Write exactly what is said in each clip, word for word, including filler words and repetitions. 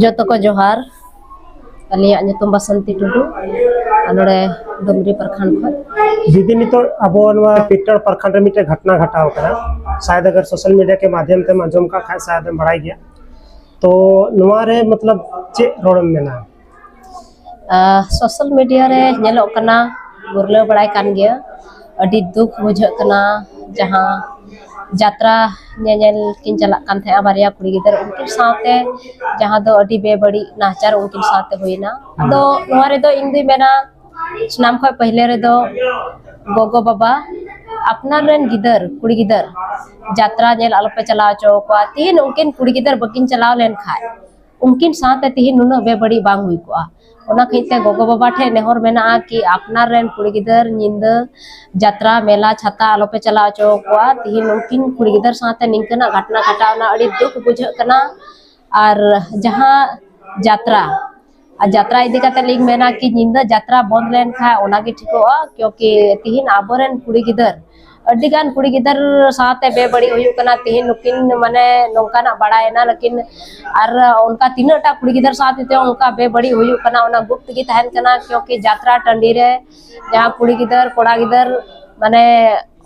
ᱡᱚᱛᱚ ᱠᱚ ᱡᱚᱦᱟᱨ᱾ ᱟᱹᱞᱤᱧᱟᱜ ᱧᱩᱛᱩᱢ ᱵᱟᱥᱚᱱᱛᱤ ᱴᱩᱰᱩ, ᱟᱨ ᱱᱚᱰᱮ ᱰᱩᱢᱨᱤ ᱯᱨᱚᱠᱷᱚᱸᱰ ᱠᱷᱚᱱ᱾ ᱫᱤᱫᱤ, ᱱᱤᱛᱚᱜ ᱟᱵᱚ ᱱᱚᱣᱟ ᱯᱤᱴᱟᱹᱲ ᱯᱨᱚᱠᱷᱚᱸᱰ ᱨᱮ ᱢᱤᱫᱴᱮᱱ ᱜᱷᱚᱴᱚᱱᱟ ᱜᱷᱚᱴᱟᱣ ᱟᱠᱟᱱᱟ᱾ ᱥᱟᱭᱮᱫ ᱟᱜᱟᱨ ᱥᱳᱥᱟᱞ ᱢᱤᱰᱤᱭᱟ ᱠᱮ ᱢᱟᱫᱷᱭᱚᱢ ᱛᱮᱢ ᱟᱸᱡᱚᱢ ᱠᱟᱜ ᱠᱷᱟᱡ, ᱥᱟᱭᱮᱫ ᱮᱢ ᱵᱟᱲᱟᱭ ᱜᱮᱭᱟ᱾ ᱛᱚ ᱱᱚᱣᱟ ᱨᱮ ᱢᱚᱛᱞᱚᱵ ᱪᱮᱫ ᱨᱚᱲᱮᱢ ᱢᱮᱱᱟ? ᱥᱳᱥᱟᱞ ᱢᱤᱰᱤᱭᱟ ᱨᱮ ᱧᱮᱞᱚᱜ ᱠᱟᱱᱟ, ᱜᱩᱨᱞᱟᱹᱣ ᱵᱟᱲᱟᱭ ᱠᱟᱱ ᱜᱮᱭᱟ᱾ ᱟᱹᱰᱤ ᱫᱩᱠ ᱵᱩᱡᱷᱟᱹᱜ ᱠᱟᱱᱟ, ᱡᱟᱦᱟᱸ ᱡᱟᱛᱨᱟ ᱧᱮᱧᱮᱞ ᱠᱤᱱ ᱪᱟᱞᱟᱜ ᱠᱟᱱ ᱛᱟᱦᱮᱸᱜᱼᱟ ᱵᱟᱨᱭᱟ ᱠᱩᱲᱤ ᱜᱤᱫᱟᱹᱨ, ᱩᱱᱠᱤᱱ ᱥᱟᱶᱛᱮ ᱡᱟᱦᱟᱸ ᱫᱚ ᱟᱹᱰᱤ ᱵᱮᱵᱟᱹᱲᱤᱡ ᱱᱟᱦᱟᱪᱟᱨ ᱩᱱᱠᱤᱱ ᱥᱟᱶᱛᱮ ᱦᱩᱭᱱᱟ᱾ ᱟᱫᱚ ᱱᱚᱣᱟ ᱨᱮᱫᱚ ᱤᱧ ᱫᱩᱧ ᱢᱮᱱᱟ, ᱥᱟᱱᱟᱢ ᱠᱷᱚᱱ ᱯᱟᱹᱦᱞᱮ ᱨᱮᱫᱚ ᱜᱚᱜᱚ ᱵᱟᱵᱟ ᱟᱯᱱᱟᱨ ᱨᱮᱱ ᱜᱤᱫᱟᱹᱨ, ᱠᱩᱲᱤ ᱜᱤᱫᱟᱹᱨ ᱡᱟᱛᱨᱟ ᱧᱮᱞ ᱟᱞᱚᱯᱮ ᱪᱟᱞᱟᱣ ᱦᱚᱪᱚ ᱟᱠᱚᱣᱟ᱾ ᱛᱤᱦᱤᱧ ᱩᱱᱠᱤᱱ ᱠᱩᱲᱤ ᱜᱤᱫᱟᱹᱨ ᱵᱟᱹᱠᱤᱱ ᱪᱟᱞᱟᱣ ᱞᱮᱱ ᱠᱷᱟᱡ, ᱩᱱᱠᱤᱱ ᱥᱟᱶᱛᱮ ᱛᱤᱦᱤᱧ ᱱᱩᱱᱟᱹᱜ ᱵᱮᱵᱟᱹᱲᱤᱡ ᱵᱟᱝ ᱦᱩᱭ ᱠᱚᱜᱼᱟ᱾ ᱚᱱᱟ ᱠᱷᱟᱹᱛᱤᱨ ᱛᱮ ᱜᱚᱜᱚ ᱵᱟᱵᱟ ᱴᱷᱮᱱ ᱱᱮᱦᱚᱨ ᱢᱮᱱᱟᱜᱼᱟ ᱠᱤ ᱟᱯᱱᱟᱨ ᱨᱮᱱ ᱠᱩᱲᱤ ᱜᱤᱫᱟᱹᱨ ᱧᱤᱫᱟᱹ ᱡᱟᱛᱨᱟ, ᱢᱮᱞᱟ, ᱪᱷᱟᱛᱟ ᱟᱞᱚᱯᱮ ᱪᱟᱞᱟᱣ ᱦᱚᱪᱚ ᱟᱠᱚᱣᱟ᱾ ᱛᱤᱦᱤᱧ ᱩᱱᱠᱤᱱ ᱠᱩᱲᱤ ᱜᱤᱫᱟᱹᱨ ᱥᱟᱶᱛᱮ ᱱᱤᱝᱠᱟᱹᱱᱟᱜ ᱜᱷᱚᱴᱚᱱᱟ ᱜᱷᱚᱴᱟᱣᱱᱟ, ᱟᱹᱰᱤ ᱫᱩᱠ ᱵᱩᱡᱷᱟᱹᱜ ᱠᱟᱱᱟ᱾ ᱟᱨ ᱡᱟᱦᱟᱸ ᱡᱟᱛᱨᱟ, ᱟᱨ ᱡᱟᱛᱨᱟ ᱤᱫᱤ ᱠᱟᱛᱮ ᱞᱤᱧ ᱢᱮᱱᱟ ᱠᱤ ᱧᱤᱫᱟᱹ ᱡᱟᱛᱨᱟ ᱵᱚᱱᱫ ᱞᱮᱱᱠᱷᱟᱱ ᱚᱱᱟᱜᱮ ᱴᱷᱤᱠᱚᱜᱼᱟ, ᱠᱤᱭᱩᱸᱠᱤ ᱛᱤᱦᱤᱧ ᱟᱵᱚᱨᱮᱱ ᱠᱩᱲᱤ ᱜᱤᱫᱟᱹᱨ ᱟᱹᱰᱤ ᱜᱟᱱ ᱠᱩᱲᱤ ᱜᱤᱫᱟᱹᱨ ᱥᱟᱶᱛᱮ ᱵᱮᱵᱟᱹᱲᱤᱡ ᱦᱩᱭᱩᱜ ᱠᱟᱱᱟ᱾ ᱛᱤᱦᱤᱧ ᱱᱩᱠᱤᱱ ᱢᱟᱱᱮ ᱱᱚᱝᱠᱟᱱᱟᱜ ᱵᱟᱲᱟᱭᱮᱱᱟ, ᱞᱮᱠᱤᱱ ᱟᱨ ᱚᱱᱠᱟ ᱛᱤᱱᱟᱹᱜ ᱴᱟ ᱠᱩᱲᱤ ᱜᱤᱫᱟᱹᱨ ᱥᱟᱶ ᱛᱮᱫᱚ ᱚᱱᱠᱟ ᱵᱮᱵᱟᱹᱲᱤᱡ ᱦᱩᱭᱩᱜ ᱠᱟᱱᱟ, ᱚᱱᱟ ᱜᱩᱯ ᱛᱮᱜᱮ ᱛᱟᱦᱮᱱ ᱠᱟᱱᱟ᱾ ᱠᱤᱭᱩᱸᱠᱤ ᱡᱟᱛᱨᱟ ᱴᱟᱺᱰᱤ ᱨᱮ ᱡᱟᱦᱟᱸ ᱠᱩᱲᱤ ᱜᱤᱫᱟᱹᱨ ᱠᱚᱲᱟ ᱜᱤᱫᱟᱹᱨ ᱢᱟᱱᱮ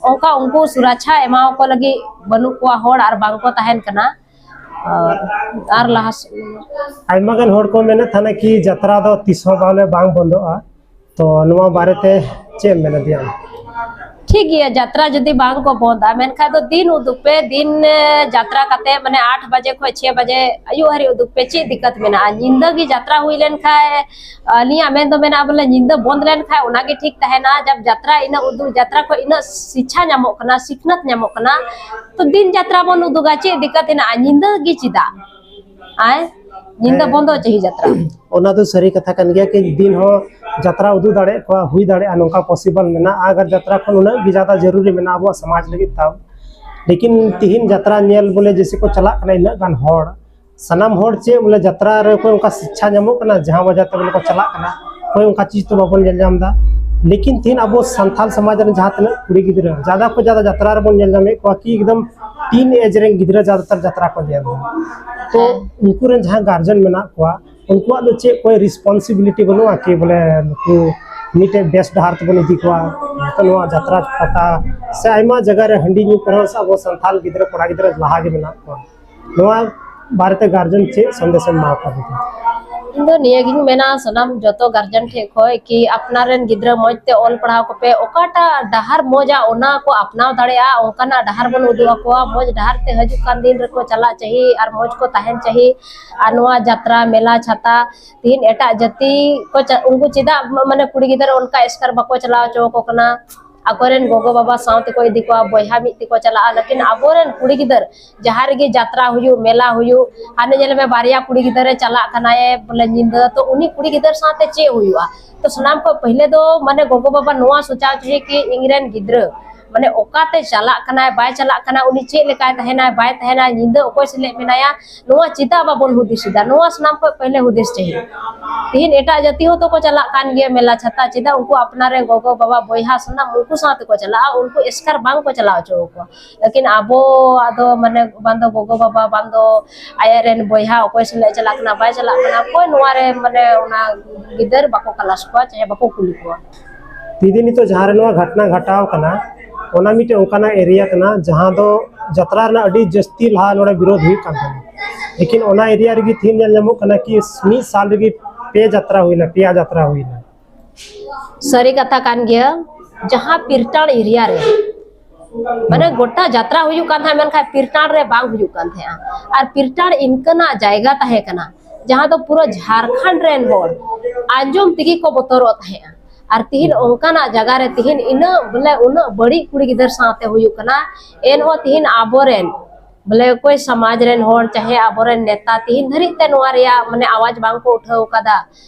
ᱚᱱᱠᱟ ᱩᱱᱠᱩ ᱥᱩᱨᱟᱪᱷᱟ ᱮᱢᱟᱣᱟᱠᱚ ᱞᱟᱹᱜᱤᱫ ᱵᱟᱹᱱᱩᱜ ᱠᱚᱣᱟ ᱦᱚᱲ ᱟᱨ ᱵᱟᱝ ᱠᱚ ᱛᱟᱦᱮᱱ ᱠᱟᱱᱟ᱾ ᱟᱨ, ᱟᱨ ᱞᱟᱦᱟ ᱥᱮᱫ᱾ ᱟᱭᱢᱟ ᱜᱟᱱ ᱦᱚᱲ ᱠᱚ ᱢᱮᱱᱮᱫ ᱛᱟᱦᱮᱱᱟ ᱠᱤ ᱡᱟᱛᱨᱟ ᱫᱚ ᱛᱤᱥ ᱦᱚᱸ ᱵᱚᱞᱮ ᱵᱟᱝ ᱵᱚᱱᱫᱚᱜᱼᱟ, ᱛᱚ ᱱᱚᱣᱟ ᱵᱟᱨᱮᱛᱮ ᱪᱮᱫ ᱮᱢ ᱢᱮᱱᱟ ᱫᱤᱭᱟᱱ? ᱴᱷᱤᱠ ᱜᱮᱭᱟ, ᱡᱟᱛᱨᱟ ᱡᱩᱫᱤ ᱵᱟᱝ ᱠᱚ ᱵᱚᱱᱫᱟ, ᱢᱮᱱᱠᱷᱟᱱ ᱫᱚ ᱫᱤᱱ ᱩᱫᱩᱜ ᱯᱮ, ᱫᱤᱱ, ᱮ, ᱡᱟᱛᱨᱟ ᱠᱟᱛᱮ ᱢᱟᱱᱮ ᱟᱴ ᱵᱟᱡᱮ ᱠᱷᱚᱱ ᱪᱷᱚᱭ ᱵᱟᱡᱮ ᱟᱹᱭᱩᱵ ᱦᱟᱹᱨᱤᱡ ᱩᱫᱩᱜ ᱯᱮ, ᱪᱮᱫ ᱫᱤᱠᱠᱟᱛ ᱢᱮᱱᱟᱜᱼᱟ? ᱧᱤᱫᱟᱹ ᱜᱮ ᱡᱟᱛᱨᱟ ᱦᱩᱭ ᱞᱮᱱᱠᱷᱟᱱ, ᱟᱹᱞᱤᱧᱟᱜ ᱢᱮᱱ ᱫᱚ ᱢᱮᱱᱟᱜᱼᱟ ᱵᱚᱞᱮ ᱧᱤᱫᱟᱹ ᱵᱚᱱᱫ ᱞᱮᱱᱠᱷᱟᱱ ᱚᱱᱟᱜᱮ ᱴᱷᱤᱠ ᱛᱟᱦᱮᱱᱟ᱾ ᱡᱟᱵ ᱡᱟᱛᱨᱟ ᱤᱱᱟᱹᱜ ᱩᱫᱩᱜ, ᱡᱟᱛᱨᱟ ᱠᱷᱚᱱ ᱤᱱᱟᱹᱜ ᱥᱤᱠᱷᱟ ᱧᱟᱢᱚᱜ ᱠᱟᱱᱟ, ᱥᱤᱠᱷᱱᱟᱹᱛ ᱧᱟᱢᱚᱜ ᱠᱟᱱᱟ, ᱛᱚ ᱫᱤᱱ ᱡᱟᱛᱨᱟ ᱵᱚᱱ ᱩᱫᱩᱜᱟ, ᱪᱮᱫ ᱫᱤᱠᱠᱟᱛ ᱦᱮᱱᱟᱜᱼᱟ? ᱧᱤᱫᱟᱹ ᱜᱮ ᱪᱮᱫᱟᱜ? ᱟᱭ, ᱧᱤᱫᱟᱹ ᱦᱮᱸ᱾ ᱵᱚᱱᱫᱚ ᱪᱟᱹᱦᱤ ᱡᱟᱛᱨᱟ᱾ ᱚᱱᱟ ᱫᱚ ᱥᱟᱹᱨᱤ ᱠᱟᱛᱷᱟ ᱠᱟᱱ ᱜᱮᱭᱟ ᱠᱤ ᱫᱤᱱ ᱦᱚᱸ ᱡᱟᱛᱨᱟ ᱩᱫᱩᱜ ᱫᱟᱲᱮᱭᱟᱜ ᱠᱚᱣᱟ, ᱦᱩᱭ ᱫᱟᱲᱮᱭᱟᱜᱼᱟ, ᱱᱚᱝᱠᱟ possible ᱢᱮᱱᱟᱜᱼᱟ᱾ ᱟᱜᱟᱨ ᱡᱟᱛᱨᱟ ᱠᱷᱚᱱ ᱩᱱᱟᱹᱜ ᱜᱮ ᱡᱟᱫᱟ ᱡᱟᱹᱨᱩᱨᱤ ᱢᱮᱱᱟᱜᱼᱟ ᱟᱵᱚᱣᱟᱜ ᱥᱚᱢᱟᱡᱽ ᱞᱟᱹᱜᱤᱫ ᱛᱟᱣ, ᱞᱮᱠᱤᱱ ᱛᱤᱦᱤᱧ ᱡᱟᱛᱨᱟ ᱧᱮᱞ ᱵᱚᱞᱮ ᱡᱮᱥᱮ ᱠᱚ ᱪᱟᱞᱟᱜ ᱠᱟᱱᱟ ᱤᱱᱟᱹᱜ ᱜᱟᱱ ᱦᱚᱲ, ᱥᱟᱱᱟᱢ ᱦᱚᱲ ᱪᱮᱫ ᱵᱚᱞᱮ ᱡᱟᱛᱨᱟ ᱨᱮ ᱚᱠᱚᱭ ᱚᱱᱠᱟ ᱥᱤᱠᱪᱷᱟ ᱧᱟᱢᱚᱜ ᱠᱟᱱᱟ ᱡᱟᱦᱟᱸ ᱵᱟᱡᱟᱨ ᱛᱮ ᱵᱚᱞᱮ ᱠᱚ ᱪᱟᱞᱟᱜ ᱠᱟᱱᱟ, ᱦᱳᱭ ᱚᱱᱠᱟ ᱪᱤᱡᱽ ᱫᱚ ᱵᱟᱵᱚᱱ ᱧᱮᱞ ᱧᱟᱢ ᱮᱫᱟ᱾ ᱞᱮᱠᱤᱱ ᱛᱤᱦᱤᱧ ᱟᱵᱚ ᱥᱟᱱᱛᱟᱞ ᱥᱚᱢᱟᱡᱽ ᱨᱮᱱ ᱡᱟᱦᱟᱸ ᱛᱤᱱᱟᱹᱜ ᱠᱩᱲᱤ ᱜᱤᱫᱽᱨᱟᱹ ᱡᱟᱫᱟ ᱠᱷᱚᱱ ᱡᱟᱫᱟ ᱡᱟᱛᱨᱟ ᱨᱮᱵᱚᱱ ᱧᱮᱞ ᱧᱟᱢᱮᱫ ᱠᱚᱣᱟ ᱠᱤ ᱮᱠᱫᱚᱢ ᱴᱤᱱ ᱮᱡᱽ ᱨᱮᱱ ᱜᱤᱫᱽᱨᱟᱹ ᱡᱟᱫᱟᱛᱟᱨ ᱡᱟᱛᱨᱟ ᱠᱚ ᱧᱮᱞ ᱮᱫᱟ᱾ ᱛᱚ ᱦᱮᱸ᱾ ᱩᱱᱠᱩ ᱨᱮᱱ ᱡᱟᱦᱟᱸ ᱜᱟᱨᱡᱮᱱ ᱢᱮᱱᱟᱜ ᱠᱚᱣᱟ, ᱩᱱᱠᱩᱣᱟᱜ ᱫᱚ ᱪᱮᱫ ᱠᱚ ᱨᱮᱥᱯᱚᱱᱥᱤᱵᱤᱞᱤᱴᱤ ᱵᱟᱹᱱᱩᱜᱼᱟ ᱠᱤ ᱵᱚᱞᱮ ᱱᱩᱠᱩ ᱢᱤᱫᱴᱮᱡ ᱵᱮᱥ ᱰᱟᱦᱟᱨ ᱛᱮᱵᱚᱱ ᱤᱫᱤ ᱠᱚᱣᱟ? ᱱᱚᱣᱟ ᱡᱟᱛᱨᱟ ᱯᱟᱛᱟ ᱥᱮ ᱟᱭᱢᱟ ᱡᱟᱭᱜᱟ ᱨᱮ ᱦᱟᱺᱰᱤ ᱧᱩ ᱠᱚᱨᱮ ᱦᱚᱸ ᱥᱮ ᱟᱵᱚ ᱥᱟᱱᱛᱟᱲ ᱜᱤᱫᱽᱨᱟᱹ ᱠᱚᱲᱟ ᱜᱤᱫᱽᱨᱟᱹ ᱞᱟᱦᱟ ᱜᱮ ᱢᱮᱱᱟᱜ ᱠᱚᱣᱟ᱾ ᱱᱚᱣᱟ ᱵᱟᱨᱮᱛᱮ ᱜᱟᱨᱡᱮᱱ ᱪᱮᱫ ᱥᱟᱸᱫᱮᱥ ᱮᱢ ᱮᱢᱟ ᱠᱚᱣᱟ? ᱤᱧ ᱫᱚ ᱱᱤᱭᱟᱹ ᱜᱤᱧ ᱢᱮᱱᱟ ᱥᱟᱱᱟᱢ ᱡᱚᱛᱚ ᱜᱟᱨᱡᱮᱱ ᱴᱷᱮᱱ ᱠᱷᱚᱱ ᱠᱤ ᱟᱯᱱᱟᱨ ᱨᱮᱱ ᱜᱤᱫᱽᱨᱟᱹ ᱢᱚᱸᱡᱽ ᱛᱮ ᱚᱞ ᱯᱟᱲᱦᱟᱣ ᱠᱚᱯᱮ, ᱚᱠᱟᱴᱟᱜ ᱰᱟᱦᱟᱨ ᱢᱚᱸᱡᱟ ᱚᱱᱟ ᱠᱚ ᱟᱯᱱᱟᱣ ᱫᱟᱲᱮᱭᱟᱜᱼᱟ, ᱚᱱᱠᱟᱱᱟᱜ ᱰᱟᱦᱟᱨ ᱵᱚᱱ ᱩᱫᱩᱜ ᱟᱠᱚᱣᱟ᱾ ᱢᱚᱸᱡᱽ ᱰᱟᱦᱟᱨ ᱛᱮ ᱦᱤᱡᱩᱜ ᱠᱟᱱ ᱫᱤᱱ ᱨᱮᱠᱚ ᱪᱟᱞᱟᱜ ᱪᱟᱹᱦᱤ ᱟᱨ ᱢᱚᱸᱡᱽ ᱠᱚ ᱛᱟᱦᱮᱱ ᱪᱟᱹᱦᱤ᱾ ᱟᱨ ᱱᱚᱣᱟ ᱡᱟᱛᱨᱟ ᱢᱮᱞᱟ ᱪᱷᱟᱛᱟ ᱛᱤᱦᱤᱧ ᱮᱴᱟᱜ ᱡᱟᱹᱛᱤ ᱠᱚ ᱪᱟ-, ᱩᱱᱠᱩ ᱪᱮᱫᱟᱜ ᱢᱟ-, ᱢᱟᱱᱮ ᱠᱩᱲᱤ ᱜᱤᱫᱽᱨᱟᱹ ᱚᱱᱠᱟ ᱮᱥᱠᱟᱨ ᱵᱟᱠᱚ ᱪᱟᱞᱟᱣ ᱦᱚᱪᱚ ᱟᱠᱚ ᱠᱟᱱᱟ? ᱟᱠᱚᱨᱮᱱ ᱜᱚᱜᱚ ᱵᱟᱵᱟ ᱥᱟᱶ ᱛᱮᱠᱚ ᱤᱫᱤ ᱠᱚᱣᱟ, ᱵᱚᱭᱦᱟ ᱢᱤᱫ ᱛᱮᱠᱚ ᱪᱟᱞᱟᱜᱼᱟ᱾ ᱞᱮᱠᱤᱱ ᱟᱵᱚᱨᱮᱱ ᱠᱩᱲᱤ ᱜᱤᱫᱟᱹᱨ ᱡᱟᱦᱟᱸ ᱨᱮᱜᱮ ᱡᱟᱛᱨᱟ ᱦᱩᱭᱩᱜ, ᱢᱮᱞᱟ ᱦᱩᱭᱩᱜ, ᱦᱟᱱᱮ ᱧᱮᱞ ᱢᱮ ᱵᱟᱨᱭᱟ ᱠᱩᱲᱤ ᱜᱤᱫᱟᱹᱨᱮ ᱪᱟᱞᱟᱜ ᱠᱟᱱᱟᱭ ᱵᱚᱞᱮ ᱧᱤᱫᱟᱹ, ᱛᱚ ᱩᱱᱤ ᱠᱩᱲᱤ ᱜᱤᱫᱟᱹᱨ ᱥᱟᱶᱛᱮ ᱪᱮᱫ ᱦᱩᱭᱩᱜᱼᱟ? ᱛᱚ ᱥᱟᱱᱟᱢ ᱠᱷᱚᱱ ᱯᱟᱹᱦᱞᱮ ᱫᱚ ᱢᱟᱱᱮ ᱜᱚᱜᱚ ᱵᱟᱵᱟ ᱱᱚᱣᱟ ᱥᱳᱪᱟᱣ ᱪᱟᱦᱤ ᱠᱤ ᱤᱧ ᱨᱮᱱ ᱜᱤᱫᱽᱨᱟᱹ ᱢᱟᱱᱮ ᱚᱠᱟᱛᱮ ᱪᱟᱞᱟᱜ ᱠᱟᱱᱟᱭ ᱵᱟᱭ ᱪᱟᱞᱟᱜ ᱠᱟᱱᱟ, ᱩᱱᱤ ᱪᱮᱫ ᱞᱮᱠᱟᱭ ᱛᱟᱦᱮᱱᱟᱭ ᱵᱟᱭ ᱛᱟᱦᱮᱱᱟ, ᱧᱤᱫᱟᱹ ᱚᱠᱚᱭ ᱥᱟᱞᱟᱜ ᱢᱮᱱᱟᱭᱟ, ᱱᱚᱣᱟ ᱪᱮᱫᱟᱜ ᱵᱟᱵᱚᱱ ᱦᱩᱫᱤᱥ ᱮᱫᱟ? ᱱᱚᱣᱟ ᱥᱟᱱᱟᱢ ᱠᱷᱚᱱ ᱯᱟᱹᱦᱞᱮ ᱦᱩᱫᱤᱥ ᱪᱟᱦᱤ᱾ ᱛᱤᱦᱤᱧ ᱮᱴᱟᱜ ᱡᱟᱹᱛᱤ ᱦᱚᱸᱛᱚ ᱠᱚ ᱪᱟᱞᱟᱜ ᱠᱟᱱ ᱜᱮᱭᱟ ᱢᱮᱞᱟ ᱪᱷᱟᱛᱟ, ᱪᱮᱫᱟᱜ ᱩᱱᱠᱩ ᱟᱯᱱᱟᱨ ᱨᱮᱱ ᱜᱚᱜᱚ ᱵᱟᱵᱟ ᱵᱚᱭᱦᱟ ᱥᱟᱱᱟᱢ ᱩᱱᱠᱩ ᱥᱟᱶ ᱛᱮᱠᱚ ᱪᱟᱞᱟᱜᱼᱟ, ᱩᱱᱠᱩ ᱮᱥᱠᱟᱨ ᱵᱟᱝ ᱠᱚ ᱪᱟᱞᱟᱣ ᱦᱚᱪᱚ ᱟᱠᱚᱣᱟ? ᱞᱮᱠᱤᱱ ᱟᱵᱚᱣᱟᱜ ᱫᱚ ᱢᱟᱱᱮ ᱵᱟᱝ ᱫᱚ ᱜᱚᱜᱚ ᱵᱟᱵᱟ ᱵᱟᱝ ᱫᱚ ᱟᱭᱟᱜ ᱨᱮᱱ ᱵᱚᱭᱦᱟ ᱚᱠᱚᱭ ᱥᱟᱞᱟᱜ ᱪᱟᱞᱟᱜ ᱠᱟᱱᱟ ᱵᱟᱭ ᱪᱟᱞᱟᱜ ᱠᱟᱱᱟ, ᱚᱠᱚᱭ ᱱᱚᱣᱟ ᱨᱮ ᱢᱟᱱᱮ ᱚᱱᱟ ᱜᱤᱫᱟᱹᱨ ᱵᱟᱠᱚ ᱠᱟᱞᱟᱥ ᱠᱚᱣᱟ ᱪᱟᱦᱮ ᱵᱟᱠᱚ ᱠᱩᱞᱤ ᱠᱚᱣᱟ᱾ ᱫᱤᱫᱤ, ᱱᱤᱛᱚᱜ ᱡᱟᱦᱟᱸ ᱨᱮ ᱱᱚᱣᱟ ᱜᱷᱚᱴᱱᱟ ᱜᱷᱚᱴᱟᱣ ᱠᱟᱱᱟ, ᱚᱱᱟ ᱢᱤᱫᱴᱮᱱ ᱚᱱᱠᱟᱱᱟᱜ ᱮᱨᱤᱭᱟ ᱠᱟᱱᱟ ᱡᱟᱦᱟᱸ ᱫᱚ ᱡᱟᱛᱨᱟ ᱨᱮᱱᱟᱜ ᱟᱹᱰᱤ ᱡᱟᱹᱥᱛᱤ ᱞᱟᱦᱟ ᱱᱚᱰᱮ ᱵᱤᱨᱳᱫᱷ ᱦᱩᱭᱩᱜ ᱠᱟᱱ ᱛᱟᱦᱮᱸᱱᱟ᱾ ᱞᱮᱠᱤᱱ ᱚᱱᱟ ᱮᱨᱤᱭᱟ ᱨᱮᱜᱮ ᱛᱤᱦᱤᱧ ᱧᱮᱞ ᱧᱟᱢᱚᱜ ᱠᱟᱱᱟ ᱠᱤ ᱢᱤᱫ ᱥᱟᱞ ᱨᱮᱜᱮ ᱯᱮ ᱡᱟᱛᱨᱟ ᱦᱩᱭᱱᱟ, ᱯᱮᱭᱟ ᱡᱟᱛᱨᱟ ᱦᱩᱭᱱᱟ᱾ ᱥᱟᱹᱨᱤ ᱠᱟᱛᱷᱟ ᱠᱟᱱ ᱜᱮᱭᱟ, ᱡᱟᱦᱟᱸ ᱯᱤᱨᱴᱟᱲ ᱮᱨᱤᱭᱟ ᱨᱮ ᱢᱟᱱᱮ ᱜᱚᱴᱟ ᱡᱟᱛᱨᱟ ᱦᱩᱭᱩᱜ ᱠᱟᱱ ᱛᱟᱦᱮᱸᱫ, ᱢᱮᱱᱠᱷᱟᱱ ᱯᱤᱨᱴᱟᱲ ᱨᱮ ᱵᱟᱝ ᱦᱩᱭᱩᱜ ᱠᱟᱱ ᱛᱟᱦᱮᱸᱫᱼᱟ᱾ ᱟᱨ ᱯᱤᱨᱴᱟᱲ ᱤᱱᱠᱟᱹᱱᱟᱜ ᱡᱟᱭᱜᱟ ᱛᱟᱦᱮᱸ ᱠᱟᱱᱟ ᱡᱟᱦᱟᱸ ᱫᱚ ᱯᱩᱨᱟᱹ ᱡᱷᱟᱲᱠᱷᱚᱸᱰ ᱨᱮᱱ ᱦᱚᱲ ᱟᱸᱡᱚᱢ ᱛᱮᱜᱮ ᱠᱚ ᱵᱚᱛᱚᱨᱚᱜ ᱛᱟᱦᱮᱸᱫᱼᱟ᱾ ᱟᱨ ᱛᱤᱦᱤᱧ ᱚᱱᱠᱟᱱᱟᱜ ᱡᱟᱭᱜᱟ ᱨᱮ ᱛᱤᱦᱤᱧ ᱤᱱᱟᱹᱜ ᱵᱚᱞᱮ ᱩᱱᱟᱹᱜ ᱵᱟᱹᱲᱤᱡ ᱠᱩᱲᱤ ᱜᱤᱫᱟᱹᱨ ᱥᱟᱶᱛᱮ ᱦᱩᱭᱩᱜ ᱠᱟᱱᱟ, ᱮᱱᱦᱚᱸ ᱛᱤᱦᱤᱧ ᱟᱵᱚᱨᱮᱱ ᱵᱚᱞᱮ ᱚᱠᱚᱭ ᱥᱚᱢᱟᱡᱽ ᱨᱮᱱ ᱦᱚᱲ ᱪᱟᱦᱮ ᱟᱵᱚᱨᱮᱱ ᱱᱮᱛᱟ ᱛᱤᱦᱤᱧ ᱫᱷᱟᱹᱨᱤᱡ ᱛᱮ ᱱᱚᱣᱟ ᱨᱮᱭᱟᱜ ᱢᱟᱱᱮ ᱟᱣᱟᱡᱽ ᱵᱟᱝ ᱠᱚ ᱩᱴᱷᱟᱹᱣ ᱠᱟᱫᱟ᱾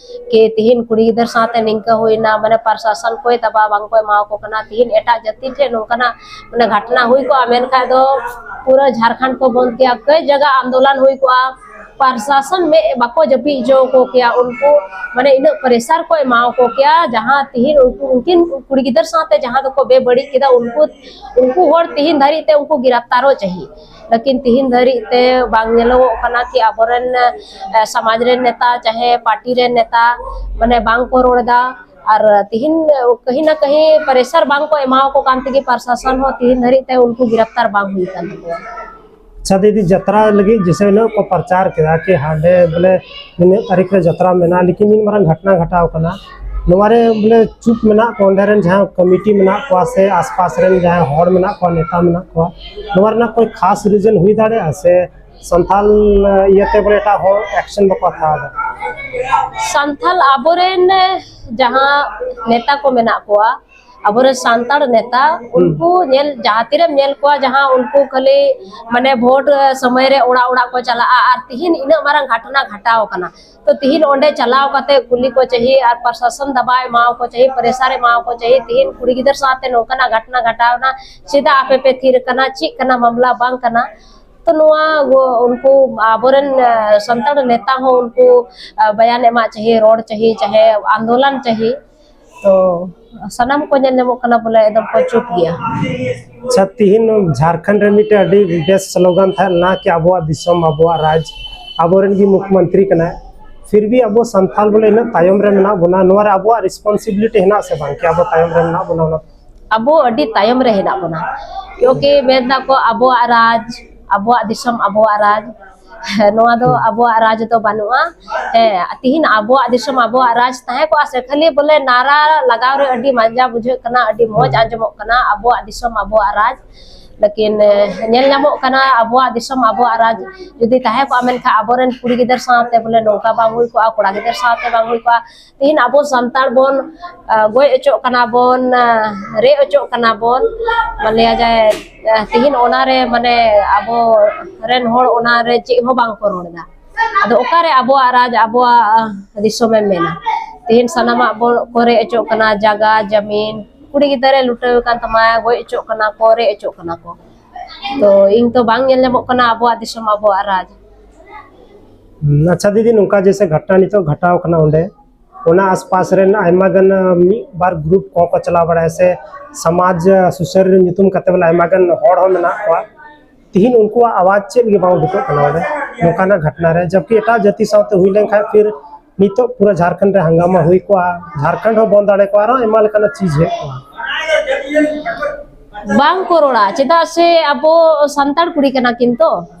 ᱠᱤ ᱛᱤᱦᱤᱧ ᱠᱩᱲᱤ ᱜᱤᱫᱟᱹᱨ ᱥᱟᱶᱛᱮ ᱱᱤᱝᱠᱟᱹ ᱦᱩᱭᱱᱟ, ᱢᱟᱱᱮ ᱯᱨᱚᱥᱟᱥᱚᱱ ᱠᱚᱭ ᱫᱟᱵᱟ ᱵᱟᱝ ᱠᱚ ᱮᱢᱟ ᱠᱚ ᱠᱟᱱᱟ᱾ ᱛᱤᱦᱤᱧ ᱮᱴᱟᱜ ᱡᱟᱹᱛᱤ ᱴᱷᱮᱱ ᱱᱚᱝᱠᱟᱱᱟᱜ ᱢᱟᱱᱮ ᱜᱷᱚᱴᱱᱟ ᱦᱩᱭ ᱠᱚᱜᱼᱟ, ᱢᱮᱱᱠᱷᱟᱱ ᱫᱚ ᱯᱩᱨᱟᱹ ᱡᱷᱟᱲᱠᱷᱚᱸᱰ ᱠᱚ ᱵᱚᱱᱫ ᱠᱮᱭᱟ, ᱠᱚᱭ ᱡᱟᱭᱜᱟ ᱟᱱᱫᱳᱞᱚᱱ ᱦᱩᱭ ᱠᱚᱜᱼᱟ᱾ ᱯᱨᱚᱥᱟᱥᱚᱱ ᱢᱮᱫ ᱵᱟᱠᱚ ᱡᱟᱹᱯᱤᱫ ᱦᱚᱪᱚ ᱟᱠᱚ ᱠᱮᱭᱟ, ᱩᱱᱠᱩ ᱢᱟᱱᱮ ᱤᱱᱟᱹᱜ ᱯᱨᱮᱥᱟᱨ ᱠᱚ ᱮᱢᱟ ᱠᱚ ᱠᱮᱭᱟ, ᱡᱟᱦᱟᱸ ᱛᱤᱦᱤᱧ ᱩᱱᱠᱩ, ᱩᱱᱠᱤᱱ ᱠᱩᱲᱤ ᱜᱤᱫᱟᱹᱨ ᱥᱟᱶᱛᱮ ᱡᱟᱦᱟᱸ ᱫᱚᱠᱚ ᱵᱮᱵᱟᱹᱲᱤᱡ ᱠᱮᱫᱟ, ᱩᱱᱠᱩ ᱩᱱᱠᱩ ᱦᱚᱲ ᱛᱤᱦᱤᱧ ᱫᱷᱟᱹᱨᱤᱡ ᱛᱮ ᱩᱱᱠᱩ ᱜᱤᱨᱟᱯᱛᱟᱨᱚᱜ ᱪᱟᱹᱦᱤ᱾ ᱞᱮᱠᱤᱱ ᱛᱤᱦᱤᱧ ᱫᱷᱟᱹᱨᱤᱡ ᱛᱮ ᱵᱟᱝ ᱧᱮᱞᱚᱜᱚᱜ ᱠᱟᱱᱟ ᱠᱤ ᱟᱵᱚᱨᱮᱱ, ᱮ, ᱥᱚᱢᱟᱡᱽ ᱨᱮᱱ ᱱᱮᱛᱟ ᱪᱟᱦᱮ ᱯᱟᱨᱴᱤ ᱨᱮᱱ ᱱᱮᱛᱟ ᱢᱟᱱᱮ ᱵᱟᱝ ᱠᱚ ᱨᱚᱲ ᱮᱫᱟ᱾ ᱟᱨ ᱛᱤᱦᱤᱧ ᱠᱟᱹᱦᱤ ᱱᱟ ᱠᱟᱹᱦᱤ ᱯᱨᱮᱥᱟᱨ ᱵᱟᱝ ᱠᱚ ᱮᱢᱟᱣᱟᱠᱚ ᱠᱟᱱ ᱛᱮᱜᱮ ᱯᱨᱚᱥᱟᱥᱚᱱ ᱦᱚᱸ ᱛᱤᱦᱤᱧ ᱫᱷᱟᱹᱨᱤᱡ ᱛᱮ ᱩᱱᱠᱩ ᱜᱤᱨᱟᱯᱛᱟᱨ ᱵᱟᱝ ᱦᱩᱭ ᱠᱟᱱ ᱛᱟᱠᱚᱣᱟ᱾ ᱟᱪᱪᱷᱟ ᱫᱤᱫᱤ, ᱡᱟᱛᱨᱟ ᱞᱟᱹᱜᱤᱫ ᱡᱮᱥᱮ ᱦᱤᱞᱳᱜ ᱠᱚ ᱯᱨᱚᱪᱟᱨ ᱠᱮᱫᱟ ᱠᱤ ᱦᱟᱸᱰᱮ ᱵᱚᱞᱮ ᱱᱤᱱᱟᱹᱜ ᱛᱟᱹᱨᱤᱠᱷ ᱨᱮ ᱡᱟᱛᱨᱟ ᱢᱮᱱᱟᱜᱼᱟ, ᱞᱮᱠᱤᱱ ᱢᱤᱫ ᱢᱟᱨᱟᱝ ᱜᱷᱚᱴᱚᱱᱟ ᱜᱷᱚᱴᱟᱣ ᱠᱟᱱᱟ᱾ ᱱᱚᱣᱟ ᱨᱮ ᱵᱚᱞᱮ ᱪᱩᱯ ᱢᱮᱱᱟᱜ ᱠᱚ ᱚᱸᱰᱮ ᱨᱮᱱ ᱡᱟᱦᱟᱸ ᱠᱚᱢᱤᱴᱤ ᱢᱮᱱᱟᱜ ᱠᱚᱣᱟ ᱥᱮ ᱟᱥᱯᱟᱥ ᱨᱮᱱ ᱡᱟᱦᱟᱸᱭ ᱦᱚᱲ ᱢᱮᱱᱟᱜ ᱠᱚᱣᱟ, ᱱᱮᱛᱟ ᱢᱮᱱᱟᱜ ᱠᱚᱣᱟ, ᱱᱚᱣᱟ ᱨᱮᱱᱟᱜ ᱠᱚᱭ ᱠᱷᱟᱥ ᱨᱤᱡᱮᱱ ᱦᱩᱭ ᱫᱟᱲᱮᱭᱟᱜᱼᱟ ᱥᱮ ᱥᱟᱱᱛᱟᱞ ᱤᱭᱟᱹᱛᱮ ᱵᱚᱞᱮ ᱮᱴᱟᱜ ᱦᱚᱲ ᱮᱠᱥᱮᱱ ᱵᱟᱠᱚ ᱦᱟᱛᱟᱣ ᱮᱫᱟ? ᱥᱟᱱᱛᱟᱞ ᱟᱵᱚᱨᱮᱱ ᱡᱟᱦᱟᱸ ᱱᱮᱛᱟ ᱠᱚ ᱢᱮᱱᱟᱜ ᱠᱚᱣᱟ, ᱟᱵᱚᱨᱮᱱ ᱥᱟᱱᱛᱟᱲ ᱱᱮᱛᱟ, ᱩᱱᱠᱩ ᱧᱮᱞ, ᱡᱟᱦᱟᱸ ᱛᱤᱨᱮᱢ ᱧᱮᱞ ᱠᱚᱣᱟ, ᱡᱟᱦᱟᱸ ᱩᱱᱠᱩ ᱠᱷᱟᱹᱞᱤ ᱢᱟᱱᱮ ᱵᱷᱳᱴ ᱥᱚᱢᱚᱭ ᱨᱮ ᱚᱲᱟᱜ ᱚᱲᱟᱜ ᱠᱚ ᱪᱟᱞᱟᱜᱼᱟ, ᱟᱨ ᱛᱤᱦᱤᱧ ᱤᱱᱟᱹᱜ ᱢᱟᱨᱟᱝ ᱜᱷᱚᱴᱚᱱᱟ ᱜᱷᱟᱴᱟᱣ ᱟᱠᱟᱱᱟ, ᱛᱚ ᱛᱤᱦᱤᱧ ᱚᱸᱰᱮ ᱪᱟᱞᱟᱣ ᱠᱟᱛᱮ ᱠᱩᱞᱤ ᱠᱚ ᱪᱟᱹᱦᱤ ᱟᱨ ᱯᱨᱚᱥᱟᱥᱚᱱ ᱫᱟᱵᱟᱣ ᱮᱢᱟᱣ ᱠᱚ ᱪᱟᱹᱦᱤ, ᱯᱨᱮᱥᱟᱨ ᱮᱢᱟᱣ ᱠᱚ ᱪᱟᱹᱦᱤ, ᱛᱤᱦᱤᱧ ᱠᱩᱲᱤ ᱜᱤᱫᱟᱹᱨ ᱥᱟᱶᱛᱮ ᱱᱚᱝᱠᱟᱱᱟᱜ ᱜᱷᱚᱴᱚᱱᱟ ᱜᱷᱟᱴᱟᱣ ᱮᱱᱟ, ᱪᱮᱫᱟᱜ ᱟᱯᱮ ᱯᱮ ᱛᱷᱤᱨ ᱟᱠᱟᱱᱟ, ᱪᱮᱫ ᱠᱟᱱᱟ ᱢᱟᱢᱞᱟ ᱵᱟᱝ ᱠᱟᱱᱟ? ᱛᱚ ᱱᱚᱣᱟ ᱜᱚ-, ᱩᱱᱠᱩ ᱟᱵᱚᱨᱮᱱ, ᱮ, ᱥᱟᱱᱛᱟᱲ ᱱᱮᱛᱟ ᱦᱚᱸ ᱩᱱᱠᱩ, ᱮ, ᱵᱟᱭᱟᱱ ᱮᱢᱟᱜ ᱪᱟᱹᱦᱤ, ᱨᱚᱲ ᱪᱟᱹᱦᱤ, ᱪᱟᱦᱮ ᱟᱱᱫᱳᱞᱚᱱ ᱪᱟᱹᱦᱤ᱾ ᱛᱚ ᱥᱟᱱᱟᱢ ᱠᱚ ᱧᱮᱞ ᱧᱟᱢᱚᱜ ᱠᱟᱱᱟ ᱵᱚᱞᱮ ᱮᱠᱫᱚᱢ ᱠᱚ ᱪᱩᱯ ᱜᱮᱭᱟ᱾ ᱟᱪᱪᱷᱟ, ᱛᱤᱦᱤᱧ ᱡᱷᱟᱲᱠᱷᱚᱸᱰ ᱨᱮ ᱢᱤᱫᱴᱮᱡ ᱟᱹᱰᱤ ᱵᱮᱥ ᱥᱞᱳᱜᱟᱱ ᱛᱟᱦᱮᱸ ᱞᱮᱱᱟ ᱠᱤ ᱟᱵᱚᱣᱟᱜ ᱫᱤᱥᱚᱢ, ᱟᱵᱚᱣᱟᱜ ᱨᱟᱡᱽ, ᱟᱵᱚᱨᱮᱱ ᱜᱮ ᱢᱩᱠᱷᱭᱚᱢᱚᱱᱛᱨᱤ ᱠᱟᱱᱟᱭ, ᱯᱷᱤᱨ ᱵᱷᱤ ᱟᱵᱚ ᱥᱟᱱᱛᱟᱞ ᱵᱚᱞᱮ ᱤᱱᱟᱹᱜ ᱛᱟᱭᱚᱢ ᱨᱮ ᱢᱮᱱᱟᱜ ᱵᱚᱱᱟ, ᱱᱚᱣᱟ ᱨᱮ ᱟᱵᱚᱣᱟᱜ ᱨᱮᱥᱯᱚᱱᱥᱤᱵᱤᱞᱤᱴᱤ ᱦᱮᱱᱟᱜ ᱥᱮ ᱵᱟᱝ ᱠᱤ ᱟᱵᱚ ᱛᱟᱭᱚᱢ ᱨᱮ ᱢᱮᱱᱟᱜ ᱵᱚᱱᱟ? ᱚᱱᱟ ᱟᱵᱚ ᱟᱹᱰᱤ ᱛᱟᱭᱚᱢ ᱨᱮ ᱦᱮᱱᱟᱜ ᱵᱚᱱᱟ, ᱠᱤᱭᱩᱸᱠᱤ ᱢᱮᱱ ᱫᱟᱠᱚ ᱟᱵᱚᱣᱟᱜ ᱨᱟᱡᱽ, ᱟᱵᱚᱣᱟᱜ ᱫᱤᱥᱚᱢ, ᱟᱵᱚᱣᱟᱜ ᱨᱟᱡᱽ᱾ ᱱᱚᱣᱟ ᱫᱚ ᱟᱵᱚᱣᱟᱜ ᱨᱟᱡᱽ ᱫᱚ ᱵᱟᱹᱱᱩᱜᱼᱟ᱾ ᱦᱮᱸ, ᱛᱤᱦᱤᱧ ᱟᱵᱚᱣᱟᱜ ᱫᱤᱥᱚᱢ, ᱟᱵᱚᱣᱟᱜ ᱨᱟᱡᱽ ᱛᱟᱦᱮᱸ ᱠᱚᱜᱼᱟ ᱥᱮ, ᱠᱷᱟᱹᱞᱤ ᱵᱚᱞᱮ ᱱᱟᱨᱟ ᱞᱟᱜᱟᱣ ᱨᱮ ᱟᱹᱰᱤ ᱢᱟᱡᱟ ᱵᱩᱡᱷᱟᱹᱜ ᱠᱟᱱᱟ, ᱟᱹᱰᱤ ᱢᱚᱡᱽ ᱟᱸᱡᱚᱢᱚᱜ ᱠᱟᱱᱟ, ᱟᱵᱚᱣᱟᱜ ᱫᱤᱥᱚᱢ, ᱟᱵᱚᱣᱟᱜ ᱨᱟᱡᱽ᱾ ᱞᱮᱠᱤᱱ, ᱮ, ᱧᱮᱞ ᱧᱟᱢᱚᱜ ᱠᱟᱱᱟ ᱟᱵᱚᱣᱟᱜ ᱫᱤᱥᱚᱢ, ᱟᱵᱚᱣᱟᱜ ᱨᱟᱡᱽ ᱡᱩᱫᱤ ᱛᱟᱦᱮᱸ ᱠᱚᱜᱼᱟ, ᱢᱮᱱᱠᱷᱟᱱ ᱟᱵᱚᱨᱮᱱ ᱠᱩᱲᱤ ᱜᱤᱫᱟᱹᱨ ᱥᱟᱶᱛᱮ ᱵᱚᱞᱮ ᱱᱚᱝᱠᱟ ᱵᱟᱝ ᱦᱩᱭ ᱠᱚᱜᱼᱟ, ᱠᱚᱲᱟ ᱜᱤᱫᱟᱹᱨ ᱥᱟᱶᱛᱮ ᱵᱟᱝ ᱦᱩᱭ ᱠᱚᱜᱼᱟ᱾ ᱛᱤᱦᱤᱧ ᱟᱵᱚ ᱥᱟᱱᱛᱟᱲ ᱵᱚᱱ, ᱟ, ᱜᱚᱡ ᱚᱪᱚᱜ ᱠᱟᱱᱟ ᱵᱚᱱ, ᱟ, ᱨᱮᱡ ᱚᱪᱚᱜ ᱠᱟᱱᱟ ᱵᱚᱱ, ᱢᱟᱱᱞᱤᱭᱟ ᱡᱟᱦᱟᱸᱭ, ᱟ, ᱛᱤᱦᱤᱧ ᱚᱱᱟᱨᱮ ᱢᱟᱱᱮ ᱟᱵᱚ ᱨᱮᱱ ᱦᱚᱲ ᱚᱱᱟᱨᱮ ᱪᱮᱫ ᱦᱚᱸ ᱵᱟᱝ ᱠᱚ ᱨᱚᱲ ᱮᱫᱟ᱾ ᱟᱫᱚ ᱚᱠᱟᱨᱮ ᱟᱵᱚᱣᱟᱜ ᱨᱟᱡᱽ, ᱟᱵᱚᱣᱟᱜ, ᱟ, ᱫᱤᱥᱚᱢᱮᱢ ᱢᱮᱱᱟ? ᱛᱤᱦᱤᱧ ᱥᱟᱱᱟᱢᱟᱜ ᱵᱚᱱ ᱠᱚ ᱨᱮᱡ ᱚᱪᱚᱜ ᱠᱟᱱᱟ, ᱡᱟᱭᱜᱟ ᱡᱟᱢᱤᱱ, ᱠᱩᱲᱤ ᱜᱤᱫᱽᱨᱟᱹ ᱞᱩᱴᱟᱹᱣ ᱟᱠᱟᱱ ᱛᱟᱢᱟ, ᱜᱚᱡ ᱚᱪᱚᱜ ᱠᱟᱱᱟ ᱠᱚ, ᱨᱮᱡ ᱚᱪᱚᱜ ᱠᱟᱱᱟ ᱠᱚ᱾ ᱛᱚ ᱤᱧ ᱛᱚ ᱵᱟᱝ ᱧᱮᱞ ᱧᱟᱢᱚᱜ ᱠᱟᱱᱟ ᱟᱵᱚᱣᱟᱜ ᱫᱤᱥᱚᱢ, ᱟᱵᱚᱣᱟᱜ ᱨᱟᱡᱽ᱾ ᱟᱪᱪᱷᱟ ᱫᱤᱫᱤ, ᱱᱚᱝᱠᱟ ᱡᱮᱭᱥᱮ ᱜᱷᱚᱴᱱᱟ ᱱᱤᱛᱚᱜ ᱜᱷᱚᱴᱟᱣ ᱠᱟᱱᱟ, ᱚᱸᱰᱮ ᱚᱱᱟ ᱟᱥᱯᱟᱥ ᱨᱮᱱ ᱟᱭᱢᱟ ᱜᱟᱱ, ᱟᱸ, ᱢᱤᱫ ᱵᱟᱨ ᱜᱨᱩᱯ ᱠᱚᱦᱚᱸ ᱠᱚ ᱪᱟᱞᱟᱣ ᱵᱟᱲᱟᱭᱟ ᱥᱮ ᱥᱚᱢᱟᱡᱽ, ᱟᱸ, ᱥᱩᱥᱟᱹᱨ ᱧᱩᱛᱩᱢ ᱠᱟᱛᱮ ᱵᱚᱞᱮ ᱟᱭᱢᱟ ᱜᱟᱱ ᱦᱚᱲ ᱦᱚᱸ ᱢᱮᱱᱟᱜ ᱠᱚᱣᱟ᱾ ᱛᱤᱦᱤᱧ ᱩᱱᱠᱩᱣᱟᱜ ᱟᱣᱟᱡᱽ ᱪᱮᱫ ᱜᱮ ᱵᱟᱝ ᱩᱰᱩᱠᱚᱜ ᱠᱟᱱᱟ ᱚᱸᱰᱮ ᱱᱚᱝᱠᱟᱱᱟᱜ ᱜᱷᱚᱴᱱᱟ ᱨᱮ, ᱡᱚᱵᱠᱤ ᱮᱴᱟᱜ ᱡᱟᱹᱛᱤ ᱥᱟᱶᱛᱮ ᱦᱩᱭ ᱞᱮᱱᱠᱷᱟᱱ ᱯᱷᱤᱨ ᱱᱤᱛᱚᱜ ᱯᱩᱨᱟᱹ ᱡᱷᱟᱲᱠᱷᱚᱸᱰ ᱨᱮ ᱦᱟᱝᱜᱟᱢᱟ ᱦᱩᱭ ᱠᱚᱜᱼᱟ, ᱡᱷᱟᱲᱠᱷᱚᱸᱰ ᱦᱚᱸ ᱵᱚᱱᱫ ᱫᱟᱲᱮ ᱠᱚᱜᱼᱟ, ᱟᱨᱦᱚᱸ ᱟᱭᱢᱟ ᱞᱮᱠᱟᱱᱟᱜ ᱪᱤᱡᱽ ᱦᱮᱡ ᱠᱚᱜᱼᱟ᱾ ᱵᱟᱝ ᱠᱚ ᱨᱚᱲᱟ, ᱪᱮᱫᱟᱜ ᱥᱮ ᱟᱵᱚ ᱥᱟᱱᱛᱟᱲ ᱠᱩᱲᱤ ᱠᱟᱱᱟ ᱠᱤᱱ ᱛᱚ᱾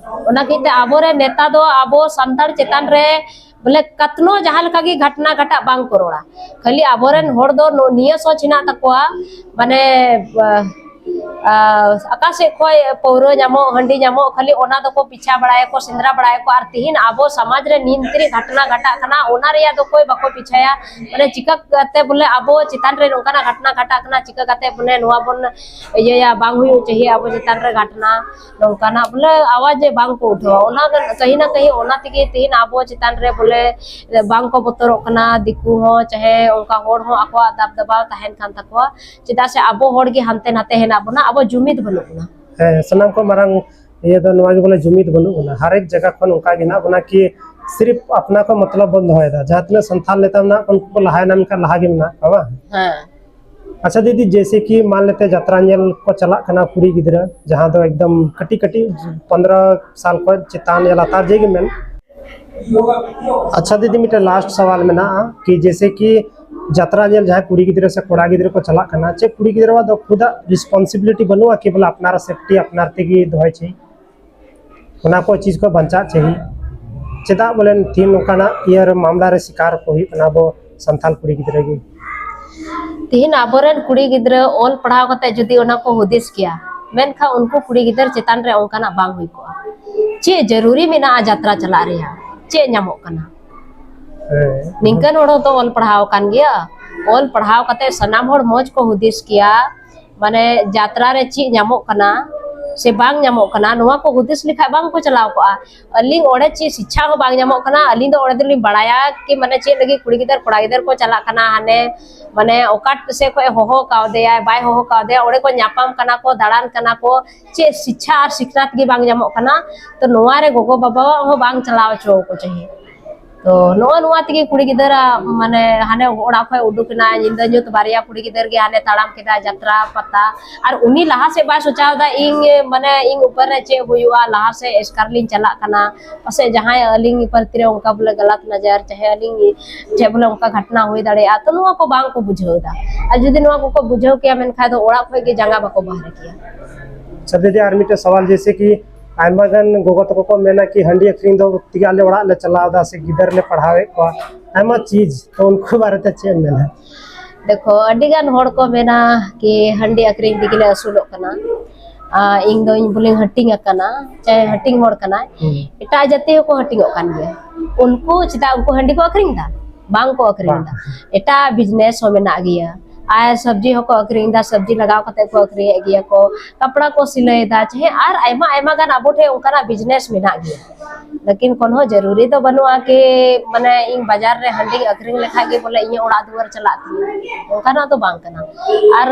ᱚᱱᱟ ᱠᱤᱱ ᱛᱮ ᱟᱵᱚᱨᱮᱱ ᱱᱮᱛᱟ ᱫᱚ ᱟᱵᱚ ᱥᱟᱱᱛᱟᱲ ᱪᱮᱛᱟᱱ ᱨᱮ ᱵᱚᱞᱮ ᱠᱟᱛᱱᱚ ᱡᱟᱦᱟᱸ ᱞᱮᱠᱟ ᱜᱮ ᱜᱷᱚᱴᱱᱟ ᱜᱷᱟᱴᱟᱜ ᱵᱟᱝ ᱠᱚ ᱨᱚᱲᱟ᱾ ᱠᱷᱟᱹᱞᱤ ᱟᱵᱚᱨᱮᱱ ᱦᱚᱲ ᱫᱚ ᱱᱚ- ᱱᱤᱭᱟᱹ ᱥᱚᱪ ᱦᱮᱱᱟᱜ ᱛᱟᱠᱚᱣᱟ, ᱢᱟᱱᱮ, ᱟᱸ, ᱟᱸ, ᱟᱠᱟ ᱥᱮᱫ ᱠᱷᱚᱡ ᱯᱟᱹᱣᱨᱟᱹ ᱧᱟᱢᱚᱜ, ᱦᱟᱺᱰᱤ ᱧᱟᱢᱚᱜ, ᱠᱷᱟᱹᱞᱤ ᱚᱱᱟ ᱫᱚᱠᱚ ᱯᱤᱪᱷᱟ ᱵᱟᱲᱟᱭᱟᱠᱚ, ᱥᱮᱸᱫᱽᱨᱟ ᱵᱟᱲᱟᱭᱟᱠᱚ᱾ ᱟᱨ ᱛᱤᱦᱤᱧ ᱟᱵᱚ ᱥᱚᱢᱟᱡᱽ ᱨᱮ ᱱᱤᱱ ᱛᱤᱨᱤᱡ ᱜᱷᱚᱴᱱᱟ ᱜᱷᱟᱴᱟᱜ ᱠᱟᱱᱟ, ᱚᱱᱟ ᱨᱮᱭᱟᱜ ᱫᱚ ᱚᱠᱚᱭ ᱵᱟᱠᱚ ᱯᱤᱪᱷᱟᱭᱟ᱾ ᱢᱟᱱᱮ ᱪᱤᱠᱟ ᱠᱟᱛᱮ ᱵᱚᱞᱮ ᱟᱵᱚ ᱪᱮᱛᱟᱱ ᱨᱮ ᱱᱚᱝᱠᱟᱱᱟᱜ ᱜᱷᱚᱴᱱᱟ ᱜᱷᱟᱴᱟᱜ ᱠᱟᱱᱟ, ᱪᱤᱠᱟ ᱠᱟᱛᱮ ᱵᱚᱞᱮ ᱱᱚᱣᱟ ᱵᱚᱱ ᱤᱭᱟᱹᱭᱟ, ᱵᱟᱝ ᱦᱩᱭᱩᱜ ᱪᱟᱹᱦᱤᱭᱮ ᱟᱵᱚ ᱪᱮᱛᱟᱱ ᱨᱮ ᱜᱷᱚᱴᱱᱟ, ᱱᱚᱝᱠᱟᱱᱟᱜ ᱵᱚᱞᱮ ᱟᱣᱟᱡᱽ ᱵᱟᱝ ᱠᱚ ᱩᱴᱷᱟᱹᱣᱟ᱾ ᱚᱱᱟ ᱠᱟᱹᱦᱤ ᱱᱟ ᱠᱟᱹᱦᱤ ᱚᱱᱟ ᱛᱮᱜᱮ ᱛᱤᱦᱤᱧ ᱟᱵᱚ ᱪᱮᱛᱟᱱ ᱨᱮ ᱵᱚᱞᱮ ᱵᱟᱝ ᱠᱚ ᱵᱚᱛᱚᱨᱚᱜ ᱠᱟᱱᱟ᱾ ᱫᱤᱠᱩ ᱦᱚᱸ ᱪᱟᱦᱮ ᱚᱱᱠᱟ ᱦᱚᱲ ᱦᱚᱸ ᱟᱠᱚᱣᱟᱜ ᱫᱟᱵ ᱫᱟᱵᱟᱣ ᱛᱟᱦᱮᱱ ᱠᱟᱱ ᱛᱟᱠᱚᱣᱟ, ᱪᱮᱫᱟᱜ ᱥᱮ ᱟᱵᱚ ᱦᱚᱲ ᱜᱮ ᱦᱟᱱᱛᱮ ᱱᱟᱛᱮ ᱦᱮᱱᱟᱜ ᱵᱚᱱᱟ, ᱟᱵᱚ ᱡᱩᱢᱤᱫ ᱵᱟᱹᱱᱩᱜ ᱵᱚᱱᱟ᱾ ᱦᱮᱸ, ᱥᱟᱱᱟᱢ ᱠᱷᱚᱱ ᱢᱟᱨᱟᱝ ᱤᱭᱟᱹ ᱫᱚ ᱱᱚᱣᱟ ᱜᱮ ᱵᱚᱞᱮ ᱡᱩᱢᱤᱫ ᱵᱟᱹᱱᱩᱜ ᱵᱚᱱᱟ᱾ ᱦᱟᱨ ᱮᱠ ᱡᱟᱭᱜᱟ ᱠᱷᱚᱱ ᱚᱱᱠᱟ ᱜᱮ ᱦᱮᱱᱟᱜ ᱵᱚᱱᱟ ᱠᱤ ᱥᱤᱨᱤᱯ ᱟᱯᱱᱟ ᱠᱚ ᱢᱚᱛᱞᱚᱵ ᱵᱚᱱ ᱫᱚᱦᱚᱭᱮᱫᱟ᱾ ᱡᱟᱦᱟᱸ ᱛᱤᱱᱟᱹᱜ ᱥᱟᱱᱛᱷᱟᱞ ᱱᱮᱛᱟ ᱢᱮᱱᱟᱜ ᱠᱚᱣᱟ, ᱩᱱᱠᱩ ᱠᱚ ᱞᱟᱦᱟᱭᱮᱱᱟ, ᱢᱮᱱᱠᱷᱟᱱ ᱞᱟᱦᱟ ᱜᱮ ᱢᱮᱱᱟᱜ ᱠᱚᱣᱟ, ᱵᱟᱝ? ᱦᱮᱸ᱾ ᱟᱪᱪᱷᱟ ᱫᱤᱫᱤ, ᱡᱮᱭᱥᱮ ᱠᱤ ᱢᱟᱱ ᱞᱮᱛᱮ ᱡᱟᱛᱨᱟ ᱧᱮᱞ ᱠᱚ ᱪᱟᱞᱟᱜ ᱠᱟᱱᱟ ᱠᱩᱲᱤ ᱜᱤᱫᱽᱨᱟᱹ, ᱡᱟᱦᱟᱸ ᱫᱚ ᱮᱠᱫᱚᱢ ᱠᱟᱹᱴᱤᱡ ᱠᱟᱹᱴᱤᱡ ᱯᱚᱱᱫᱽᱨᱚ ᱥᱟᱞ ᱠᱷᱚᱱ ᱪᱮᱛᱟᱱ ᱭᱟ ᱞᱟᱛᱟᱨ ᱡᱮ ᱜᱮ ᱢᱮᱱ᱾ ᱟᱪᱪᱷᱟ ᱫᱤᱫᱤ, ᱢᱤᱫᱴᱮᱱ ᱞᱟᱥᱴ ᱥᱟᱣᱟᱞ ᱢᱮᱱᱟᱜᱼᱟ ᱠᱤ ᱡᱮᱭᱥᱮ ᱠᱤ ᱡᱟᱛᱨᱟ ᱧᱮᱞ ᱡᱟᱦᱟᱸᱭ ᱠᱩᱲᱤ ᱜᱤᱫᱽᱨᱟᱹ ᱥᱮ ᱠᱚᱲᱟ ᱜᱤᱫᱽᱨᱟᱹ ᱠᱚ ᱪᱟᱞᱟᱜ ᱠᱟᱱᱟ, ᱪᱮᱫ ᱠᱩᱲᱤ ᱜᱤᱫᱽᱨᱟᱹᱣᱟᱜ ᱫᱚ ᱠᱷᱩᱫᱟᱜ ᱨᱮᱥᱯᱚᱱᱥᱤᱵᱤᱞᱤᱴᱤ ᱵᱟᱹᱱᱩᱜᱼᱟ ᱠᱤ ᱵᱚᱞᱮ ᱟᱯᱱᱟᱨᱟᱜ ᱥᱮᱯᱴᱤ ᱟᱯᱱᱟᱨ ᱛᱮᱜᱮ ᱫᱚᱦᱚᱭ ᱪᱟᱹᱦᱤ? ᱚᱱᱟ ᱠᱚ ᱪᱤᱡᱽ ᱠᱚ ᱵᱟᱧᱪᱟᱜ ᱪᱟᱹᱦᱤ᱾ ᱪᱮᱫᱟᱜ ᱵᱚᱞᱮ ᱛᱤᱦᱤᱧ ᱱᱚᱝᱠᱟᱱᱟᱜ ᱤᱭᱟᱹ ᱨᱮ ᱢᱟᱢᱞᱟ ᱨᱮ ᱥᱤᱠᱟᱨ ᱠᱚ ᱦᱩᱭᱩᱜ ᱠᱟᱱᱟ ᱟᱵᱚ ᱥᱟᱱᱛᱟᱞ ᱠᱩᱲᱤ ᱜᱤᱫᱽᱨᱟᱹ ᱜᱮ? ᱛᱤᱦᱤᱧ ᱟᱵᱚᱨᱮᱱ ᱠᱩᱲᱤ ᱜᱤᱫᱽᱨᱟᱹ ᱚᱞ ᱯᱟᱲᱦᱟᱣ ᱠᱟᱛᱮ ᱡᱩᱫᱤ ᱚᱱᱟ ᱠᱚ ᱦᱩᱫᱤᱥ ᱠᱮᱭᱟ, ᱢᱮᱱᱠᱷᱟᱱ ᱩᱱᱠᱩ ᱠᱩᱲᱤ ᱜᱤᱫᱟᱹᱨ ᱪᱮᱛᱟᱱ ᱨᱮ ᱚᱱᱠᱟᱱᱟᱜ ᱵᱟᱝ ᱦᱩᱭ ᱠᱚᱜᱼᱟ᱾ ᱪᱮᱫ ᱡᱟᱹᱨᱩᱨᱤ ᱢᱮᱱᱟᱜᱼᱟ ᱡᱟᱛᱨᱟ ᱪᱟᱞᱟᱜ ᱨᱮᱭᱟᱜ? ᱪᱮᱫ ᱧᱟᱢᱚᱜ ᱠᱟᱱᱟ? ᱦᱮᱸ᱾ ᱱᱤᱝᱠᱟᱹᱱ ᱦᱚᱲ ᱦᱚᱸᱛᱚ ᱚᱞ ᱯᱟᱲᱦᱟᱣ ᱟᱠᱟᱱ ᱜᱮᱭᱟ᱾ ᱚᱞ ᱯᱟᱲᱦᱟᱣ ᱠᱟᱛᱮ ᱥᱟᱱᱟᱢ ᱦᱚᱲ ᱢᱚᱡᱽ ᱠᱚ ᱦᱩᱫᱤᱥ ᱠᱮᱭᱟ, ᱢᱟᱱᱮ ᱡᱟᱛᱨᱟ ᱨᱮ ᱪᱮᱫ ᱧᱟᱢᱚᱜ ᱠᱟᱱᱟ, ᱥᱮ ᱵᱟᱝ ᱧᱟᱢᱚᱜ ᱠᱟᱱᱟ, ᱱᱚᱣᱟ ᱠᱚ ᱦᱩᱫᱤᱥ ᱞᱮᱠᱷᱟᱡ ᱵᱟᱝ ᱠᱚ ᱪᱟᱞᱟᱣ ᱠᱚᱜᱼᱟ᱾ ᱟᱹᱞᱤᱧ ᱚᱸᱰᱮ ᱪᱮᱫ ᱥᱤᱪᱪᱷᱟ ᱦᱚᱸ ᱵᱟᱝ ᱧᱟᱢᱚᱜ ᱠᱟᱱᱟ᱾ ᱟᱹᱞᱤᱧ ᱫᱚ ᱚᱸᱰᱮ ᱫᱚᱞᱤᱧ ᱵᱟᱲᱟᱭᱟ ᱠᱤ ᱢᱟᱱᱮ ᱪᱮᱫ ᱞᱟᱹᱜᱤᱫ ᱠᱩᱲᱤ ᱜᱤᱫᱟᱹᱨ ᱠᱚᱲᱟ ᱜᱤᱫᱟᱹᱨ ᱠᱚ ᱪᱟᱞᱟᱜ ᱠᱟᱱᱟ, ᱦᱟᱱᱮ ᱢᱟᱱᱮ ᱚᱠᱟ ᱥᱮᱫ ᱠᱷᱚᱡ ᱦᱚᱦᱚ ᱠᱟᱣᱫᱮᱭᱟᱭ, ᱵᱟᱭ ᱦᱚᱦᱚ ᱠᱟᱣᱫᱮᱭᱟ, ᱚᱸᱰᱮ ᱠᱚ ᱧᱟᱯᱟᱢ ᱠᱟᱱᱟ ᱠᱚ, ᱫᱟᱬᱟᱱ ᱠᱟᱱᱟ ᱠᱚ, ᱪᱮᱫ ᱥᱤᱪᱪᱷᱟ ᱟᱨ ᱥᱤᱠᱷᱱᱟᱹᱛ ᱜᱮ ᱵᱟᱝ ᱧᱟᱢᱚᱜ ᱠᱟᱱᱟ᱾ ᱛᱚ ᱱᱚᱣᱟ ᱨᱮ ᱜᱚᱜᱚ ᱵᱟᱵᱟᱣᱟᱜ ᱦᱚᱸ ᱵᱟᱝ ᱪᱟᱞᱟᱣ ᱦᱚᱪᱚ ᱟᱠᱚ ᱪᱟᱹᱦᱤ᱾ ᱛᱚ ᱱᱚᱜᱼᱚ ᱱᱚᱣᱟ ᱛᱮᱜᱮ ᱠᱩᱲᱤ ᱜᱤᱫᱟᱹᱨᱟᱜ ᱢᱟᱱᱮ ᱦᱟᱱᱮ ᱚᱲᱟᱜ ᱠᱷᱚᱡ ᱩᱰᱩᱠ ᱮᱱᱟᱭ ᱧᱤᱫᱟᱹ ᱧᱩᱛ, ᱵᱟᱨᱭᱟ ᱠᱩᱲᱤ ᱜᱤᱫᱟᱹᱨ ᱜᱮ ᱦᱟᱱᱮ ᱛᱟᱲᱟᱢ ᱠᱮᱫᱟ ᱡᱟᱛᱨᱟ ᱯᱟᱛᱟ, ᱟᱨ ᱩᱱᱤ ᱞᱟᱦᱟ ᱥᱮᱫ ᱵᱟᱭ ᱥᱚᱪᱟᱣ ᱮᱫᱟ ᱤᱧ ᱢᱟᱱᱮ ᱤᱧ ᱩᱯᱚᱨ ᱨᱮ ᱪᱮᱫ ᱦᱩᱭᱩᱜᱼᱟ, ᱞᱟᱦᱟ ᱥᱮᱫ ᱮᱥᱠᱟᱨ ᱞᱤᱧ ᱪᱟᱞᱟᱜ ᱠᱟᱱᱟ, ᱯᱟᱥᱮᱡ ᱡᱟᱦᱟᱸᱭ ᱟᱹᱞᱤᱧ ᱯᱨᱚᱛᱤ ᱨᱮ ᱚᱱᱠᱟ ᱵᱚᱞᱮ ᱜᱟᱞᱟᱛ ᱱᱟᱡᱟᱨ ᱪᱟᱦᱮ ᱟᱹᱞᱤᱧ ᱴᱷᱮᱡ ᱵᱚᱞᱮ ᱚᱱᱠᱟ ᱜᱷᱚᱴᱱᱟ ᱦᱩᱭ ᱫᱟᱲᱮᱭᱟᱜᱼᱟ᱾ ᱛᱚ ᱱᱚᱣᱟ ᱠᱚ ᱵᱟᱝ ᱠᱚ ᱵᱩᱡᱷᱟᱹᱣ ᱮᱫᱟ᱾ ᱟᱨ ᱡᱩᱫᱤ ᱱᱚᱣᱟ ᱠᱚᱠᱚ ᱵᱩᱡᱷᱟᱹᱣ ᱠᱮᱭᱟ ᱢᱮᱱᱠᱷᱟᱱ ᱫᱚ ᱚᱲᱟᱜ ᱠᱷᱚᱡ ᱜᱮ ᱡᱟᱸᱜᱟ ᱵᱟᱠᱚ ᱵᱟᱦᱨᱮ ᱠᱮᱭᱟ᱾ ᱟᱪᱪᱷᱟ ᱫᱤᱫᱤ, ᱟᱨ ᱢᱤᱫᱴᱮᱱ ᱥᱟᱣᱟᱞ, ᱡᱮᱭᱥᱮ ᱠᱤ ᱟᱭᱢᱟ ᱜᱟᱱ ᱜᱚᱜᱚ ᱛᱟᱠᱚ ᱠᱚ ᱢᱮᱱᱟ ᱠᱤ ᱦᱟᱺᱰᱤ ᱟᱹᱠᱷᱨᱤᱧ ᱫᱚ ᱛᱮᱜᱮ ᱟᱞᱮ ᱚᱲᱟᱜ ᱞᱮ ᱪᱟᱞᱟᱣ ᱮᱫᱟ ᱥᱮ ᱜᱤᱫᱟᱹᱨ ᱞᱮ ᱯᱟᱲᱦᱟᱣᱮᱫ ᱠᱚᱣᱟ, ᱟᱭᱢᱟ ᱪᱤᱡᱽ, ᱛᱚ ᱩᱱᱠᱩ ᱵᱟᱨᱮᱛᱮ ᱪᱮᱫ ᱮᱢ ᱢᱮᱱᱟ? ᱫᱮᱠᱷᱚ, ᱟᱹᱰᱤ ᱜᱟᱱ ᱦᱚᱲ ᱠᱚ ᱢᱮᱱᱟ ᱠᱤ ᱦᱟᱺᱰᱤ ᱟᱹᱠᱷᱨᱤᱧ ᱛᱮᱜᱮ ᱞᱮ ᱟᱹᱥᱩᱞᱚᱜ ᱠᱟᱱᱟ, ᱟᱨ ᱤᱧ ᱫᱚᱧ ᱵᱚᱞᱮ ᱦᱟᱹᱴᱤᱧ ᱟᱠᱟᱱᱟ, ᱪᱟᱦᱮ ᱦᱟᱹᱴᱤᱧ ᱦᱚᱲ ᱠᱟᱱᱟᱭ᱾ ᱦᱩᱸ᱾ ᱮᱴᱟᱜ ᱡᱟᱹᱛᱤ ᱦᱚᱸᱠᱚ ᱦᱟᱹᱴᱤᱧᱚᱜ ᱠᱟᱱ ᱜᱮᱭᱟ, ᱩᱱᱠᱩ ᱪᱮᱫᱟᱜ ᱩᱱᱠᱩ ᱦᱟᱺᱰᱤ ᱠᱚ ᱟᱹᱠᱷᱨᱤᱧ ᱮᱫᱟ? ᱵᱟᱝ ᱠᱚ ᱟᱹᱠᱷᱨᱤᱧ ᱵᱟᱝ᱾ ᱮᱫᱟ᱾ ᱮᱴᱟᱜ ᱵᱤᱡᱽᱱᱮᱥ ᱦᱚᱸ ᱢᱮᱱᱟᱜ ᱜᱮᱭᱟ, ᱟᱨ ᱥᱚᱵᱽᱡᱤ ᱦᱚᱸᱠᱚ ᱟᱹᱠᱷᱨᱤᱧ ᱮᱫᱟ, ᱥᱚᱵᱽᱡᱤ ᱞᱟᱜᱟᱣ ᱠᱟᱛᱮ ᱠᱚ ᱟᱹᱠᱷᱨᱤᱧᱮᱫ ᱜᱮᱭᱟ ᱠᱚ, ᱠᱟᱯᱲᱟ ᱠᱚ ᱥᱤᱞᱟᱹᱭᱮᱫᱟ, ᱪᱟᱦᱮ ᱟᱨ ᱟᱭᱢᱟ ᱟᱭᱢᱟ ᱜᱟᱱ ᱟᱵᱚ ᱴᱷᱮᱱ ᱚᱱᱠᱟᱱᱟᱜ ᱵᱤᱡᱽᱱᱮᱥ ᱢᱮᱱᱟᱜ ᱜᱮᱭᱟ᱾ ᱞᱮᱠᱤᱱ ᱠᱳᱱᱳ ᱡᱟᱹᱨᱩᱨᱤ ᱫᱚ ᱵᱟᱹᱱᱩᱜᱼᱟ ᱠᱤ ᱢᱟᱱᱮ ᱤᱧ ᱵᱟᱡᱟᱨ ᱨᱮ ᱦᱟᱺᱰᱤᱧ ᱟᱹᱠᱷᱨᱤᱧ ᱞᱮᱠᱷᱟᱡ ᱜᱮ ᱵᱚᱞᱮ ᱤᱧᱟᱹᱜ ᱚᱲᱟᱜ ᱫᱩᱣᱟᱹᱨ ᱪᱟᱞᱟᱜ ᱛᱤᱧᱟᱹ, ᱚᱱᱠᱟᱱᱟᱜ ᱫᱚ ᱵᱟᱝ ᱠᱟᱱᱟ᱾ ᱟᱨ